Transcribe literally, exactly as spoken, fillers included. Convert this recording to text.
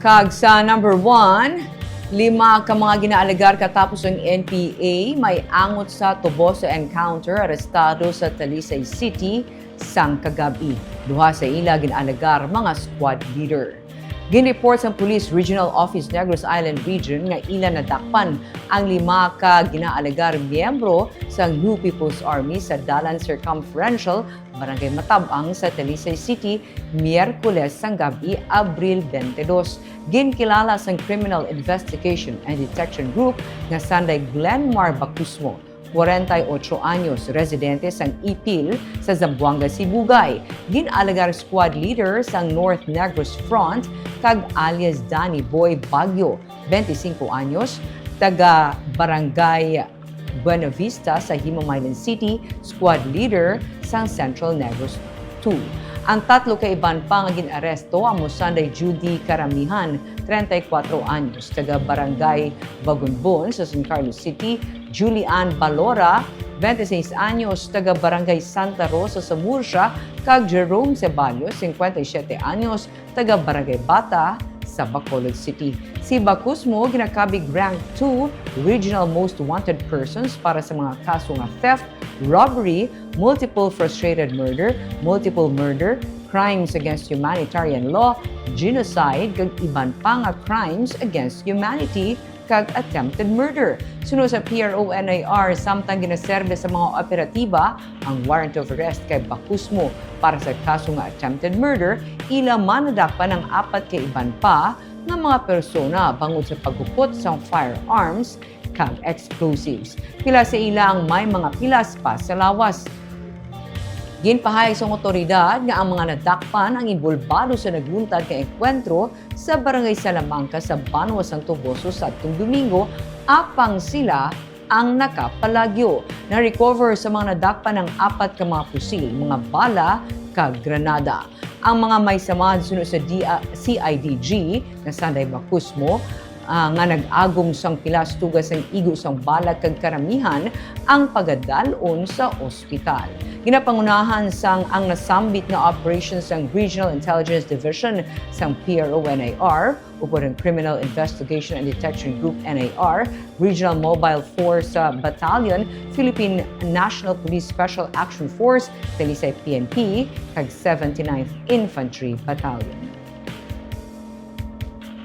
Kag sa number one, lima ka mga ginaalegar katapos ang N P A may angot sa Toboso encounter arestado sa Talisay City sang kagab-i. Duha sa ila ginaalegar mga squad leader. Ginreport sang Police Regional Office Negros Island Region nga ila nadakpan ang lima ka ginaalegar miyembro sang New People's Army sa Dalan Circumferential, Barangay Matab-ang sa Talisay City, Miyerkules sang gab-i, Abril twenty-two. Ginkilala sang Criminal Investigation and Detection Group nga sanday Glenmar Bacusmo, kwarenta y ocho anyos, residente sang Ipil sa Zamboanga, Sibugay. Gin-alegar squad leader sang North Negros Front kag alias Danny Boy Baguio, twenty-cinco anyos, taga Barangay Buenavista sa Himamaylan City, squad leader sang Central Negros two. Ang tatlo ka iban pa nga gin-aresto amo sanday Judy Karamihan, treinta y cuatro anyos, taga Barangay Bagunbon sa San Carlos City, Julie Ann Balora, veintiséis anyos, taga Barangay Santa Rosa sa Murcia, kag Jerome Ceballos, cincuenta y siete anyos, taga Barangay Bata sa Bacolod City. Si Bacusmo ginakabig rank two regional most wanted persons para sa mga kaso nga theft, robbery, multiple frustrated murder, multiple murder, crimes against humanitarian law, genocide, kag iban pa nga crimes against humanity kag attempted murder. Suno sa P R O N A R, samtang ginaserbe sa mga operatiba ang warrant of arrest kay Bacusmo para sa kaso nga attempted murder, ila man nadakpan ang apat ka iban pa nga mga persona bangod sa paghupot sang firearms kag explosives. Pila sa ila ang may mga pilas pa sa lawas. Ginpahayag sang awtoridad nga ang mga nadakpan ang inbolbado sa nagluntad nga engkwentro sa Barangay Salamanca sa banwa sang Toboso sadtong Domingo, apang sila ang nakapalagyo. Na-recover sa mga nadakpan ang apat ka mga pusil, mga bala, kag granada. Ang mga may samad suno sa D-, C I D G nga sanday Bacusmo, ah, nga nag-agom sang pilas tuga sang igo sang bala kag karamihan ang pagadal-on sa ospital. Ginapangunahan sang ang nasambit nga operation sang Regional Intelligence Division sang P R O N A R, upod ang Criminal Investigation and Detection Group, N I R, Regional Mobile Force, uh, Battalion, Philippine National Police Special Action Force, Talisay P N P, kag seventy-ninth Infantry Battalion.